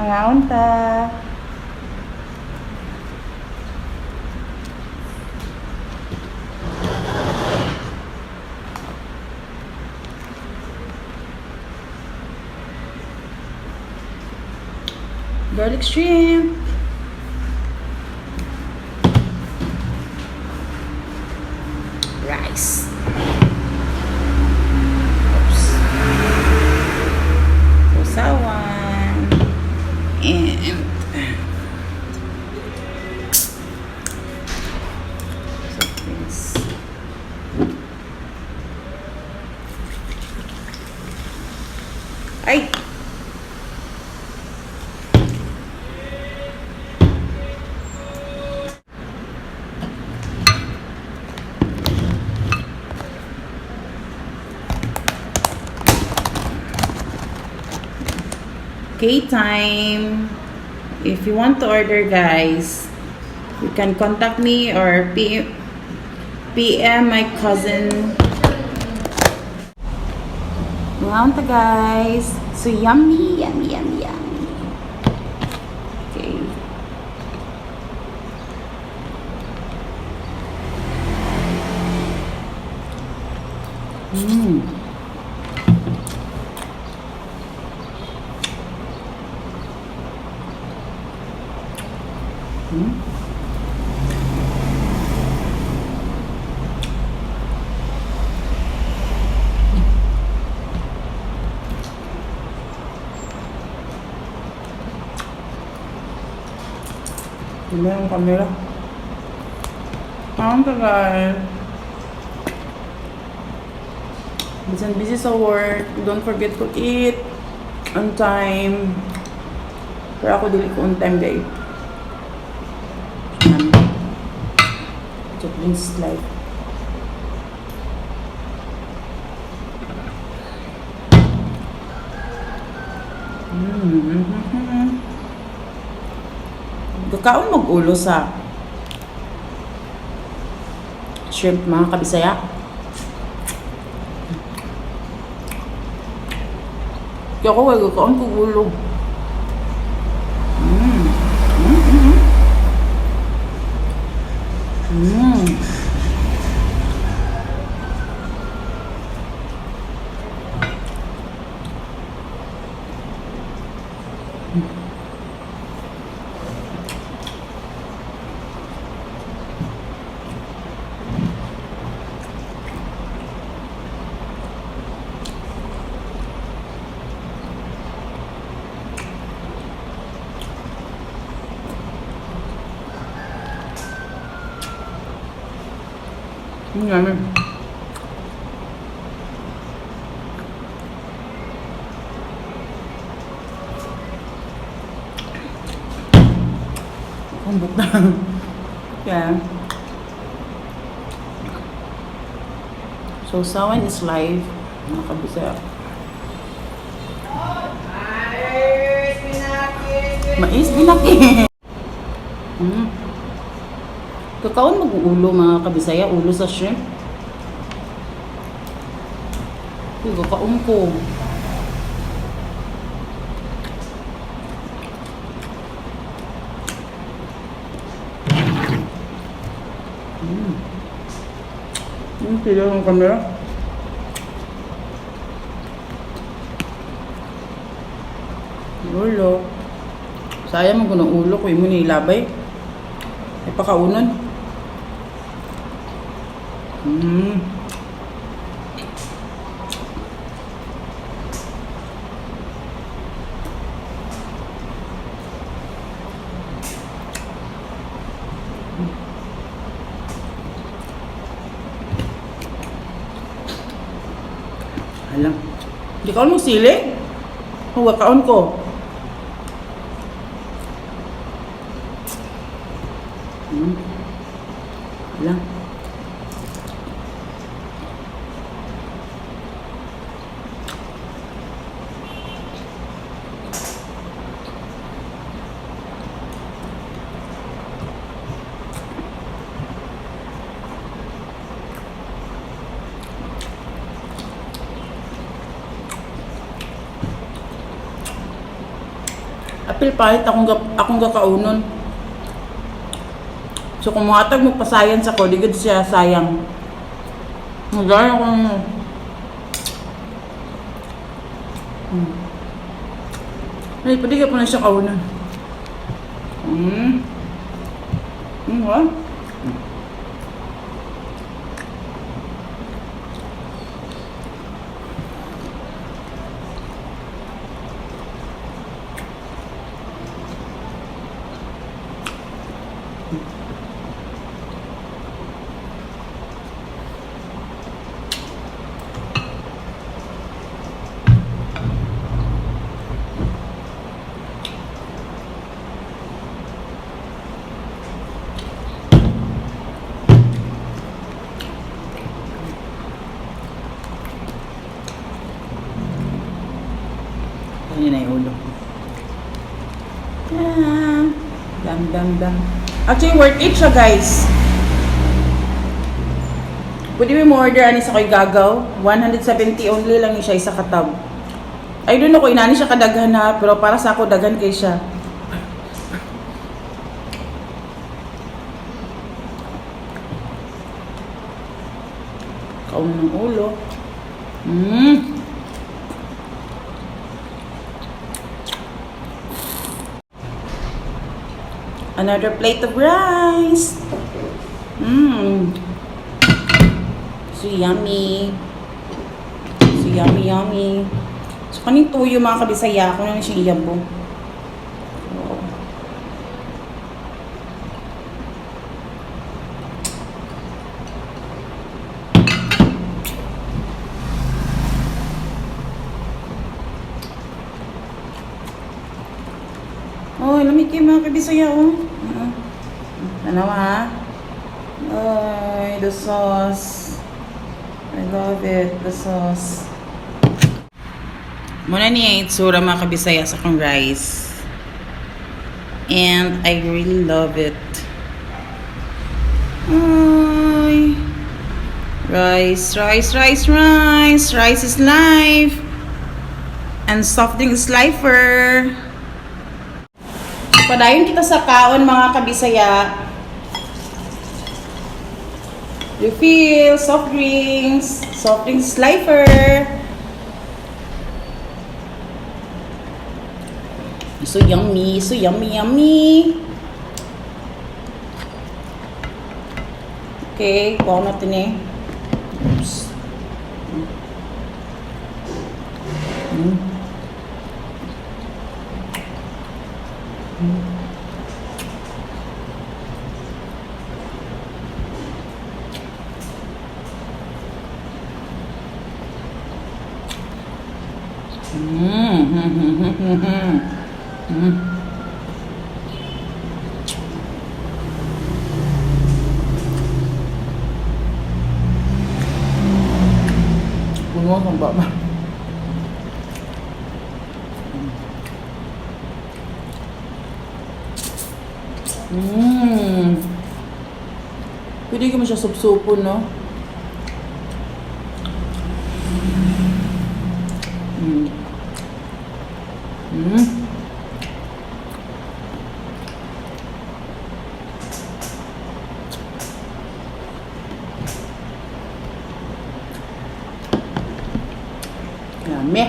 Mangaon ta. Garlic shrimp. Rice. Oops. Sawsawan. And so this. Ay! Okay, time. If you want to order, guys, you can contact me or PM my cousin. Mangaon ta, guys. So yummy, yummy, yummy, yummy. Okay. Hindi yung camera. Ang tagal. Minsan busy sa work. Don't forget to eat on time. Pero ako, dili ko on time day. Chocolate's life. Kakaon mag-ulo sa shrimp, mga kabisaya. Kaya ako, wala kakaon kog ulo. Yummy. Ambot na. Yeah. So, Sawan is live, mga kabisaya. Mais binaki. Kakaon mag-uulo, mga kabisaya, ulo sa shrimp. Uy, kakaon ko. Yung pila ng camera. Ulo. Sayang mo ng ulo ko. Imo ni ilabay. Ay, pakaunon. Alam. Di kaon mo sili? Huwag kaon ko. Alam. Apil pahit akong gakaunon. So kung muhatag mo pasayan sa ko, di gud siya sayang. Magaya ko. Ay, pwede ka pa na siya kaunon. What? Ayun na yung ulo. Ah, dam, dam, dam. Actually, worth it siya, guys. Pwede mo order ani sa koy gagaw. 170 only lang siya isa ka tub. I don't know kung inani siya kadaghan ha, pero para sa ako daghan kay siya. Kaon ng ulo. Another plate of rice. So yummy. So yummy, yummy. So kaning tuyo, mga kabisaya, ako na siya iyabo. So, oh, lamig kayo, mga kabisaya, oh. Ano ha? Ay, the sauce. I love it, the sauce. Muna niya itsura, mga kabisaya, sa akong rice. And I really love it. Ay. Rice, rice, rice, rice. Rice is life. And soft drink is lifer. Padayon kita sa kaon, mga kabisaya. Refill, soft drinks, soft drinks lifer. So yummy, so yummy, yummy. Okay, kuha natin eh. Oops. Bungo kang baba. Pwede ko mo siya supsupon, no? Yummy.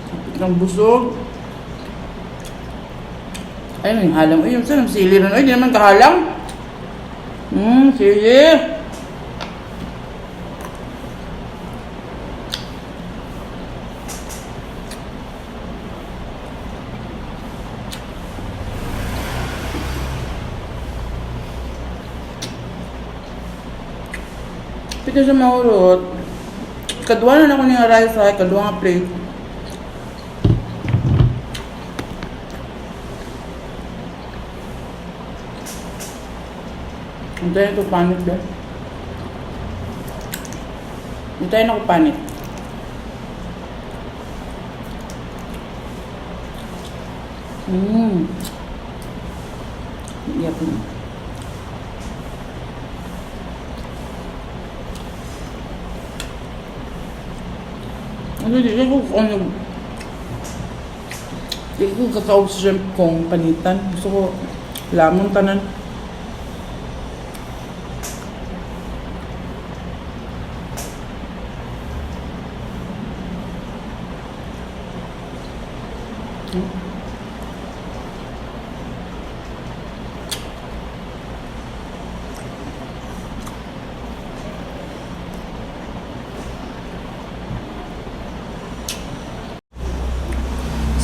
Kapit ng busog. Ay, may halang. Ay, yung saan, sili rin. Ay, di naman kahalang. Sili. Pwede siya mahurot. Kadwa na ako niya rice ha. Kadwa nga plate. Hintayin ito panit ba? Hintayin ako panit. Yep. Ano, di ko ano, di ko kakaob sa shrimp kung panitan. Gusto ko lamon tanan.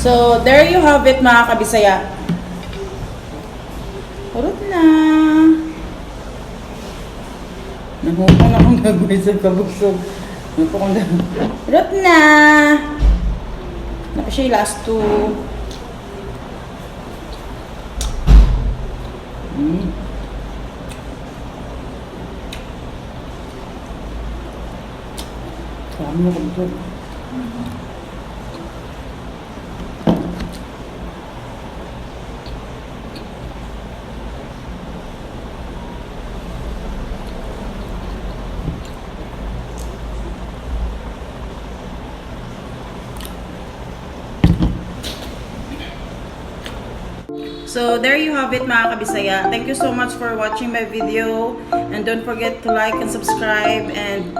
So, there you have it, mga kabisaya. Urot na. Nahupong akong gagawin sa kabusog. Nahupong akong gagawin. Urot na. Napa siya yung last two. Dami na kabusog. So, there you have it, mga kabisaya. Thank you so much for watching my video. And don't forget to like and subscribe and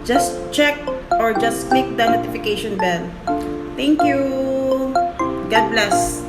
just check or just click the notification bell. Thank you. God bless.